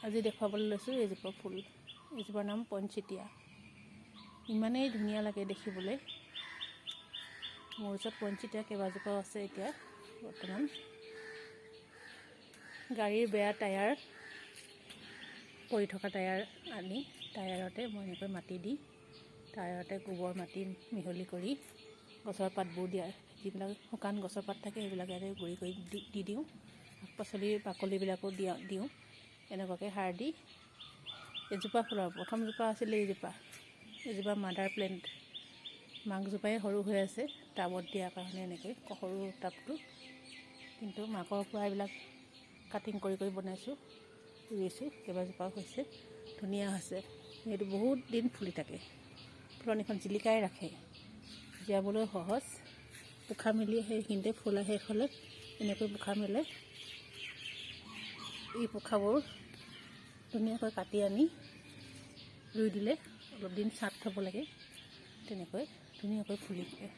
আজি দেখুৱাবলৈ লৈছোঁ এইজোপা ফুল। এইজোপাৰ নাম পইনচেটিয়া। ইমানেই ধুনীয়া লাগে দেখিবলৈ। মোৰ ওচৰত পইনচেটিয়া কেইবাজোপাও আছে। এতিয়া বৰ্তমান গাড়ীৰ বেয়া টায়াৰ, পৰি থকা টায়াৰ আনি টায়াৰতে মই এনেকৈ মাটি দি, টায়াৰতে গোবৰ মাটি মিহলি কৰি গছৰ পাতবোৰ দিয়া, যিবিলাক শুকান গছৰ পাত থাকে, সেইবিলাক ইয়াতে গুড়ি কৰি দি দি দিওঁ। শাক পাচলিৰ বাকলিবিলাকো দিওঁ। এনেকুৱাকৈ সাৰ দি এজোপা ফুলৰ প্ৰথমজোপা আছিলে এইজোপা। এইজোপা মাদাৰ প্লেণ্ট। মাকজোপাই সৰু হৈ আছে টাবত দিয়াৰ কাৰণে, এনেকৈ সৰু টাবটো। কিন্তু মাকৰ পৰা এইবিলাক কাটিং কৰি কৰি বনাইছোঁ, ৰুইছোঁ। কেইবাজোপাও হৈছে, ধুনীয়া হৈছে। সেইটো বহুত দিন ফুলি থাকে। ফুলনিখন জিলিকাই ৰাখে। জীয়াবলৈ সহজ। পোখা মেলি সেইখিনিতে ফুলা শেষ হ'লে এনেকৈ পোখা মেলে। এই পোখাবোৰ ধুনীয়াকৈ কাটি আনি ৰুই দিলে, অলপ দিন ছাঁত থ'ব লাগে, তেনেকৈ ধুনীয়াকৈ ফুলি থাকে।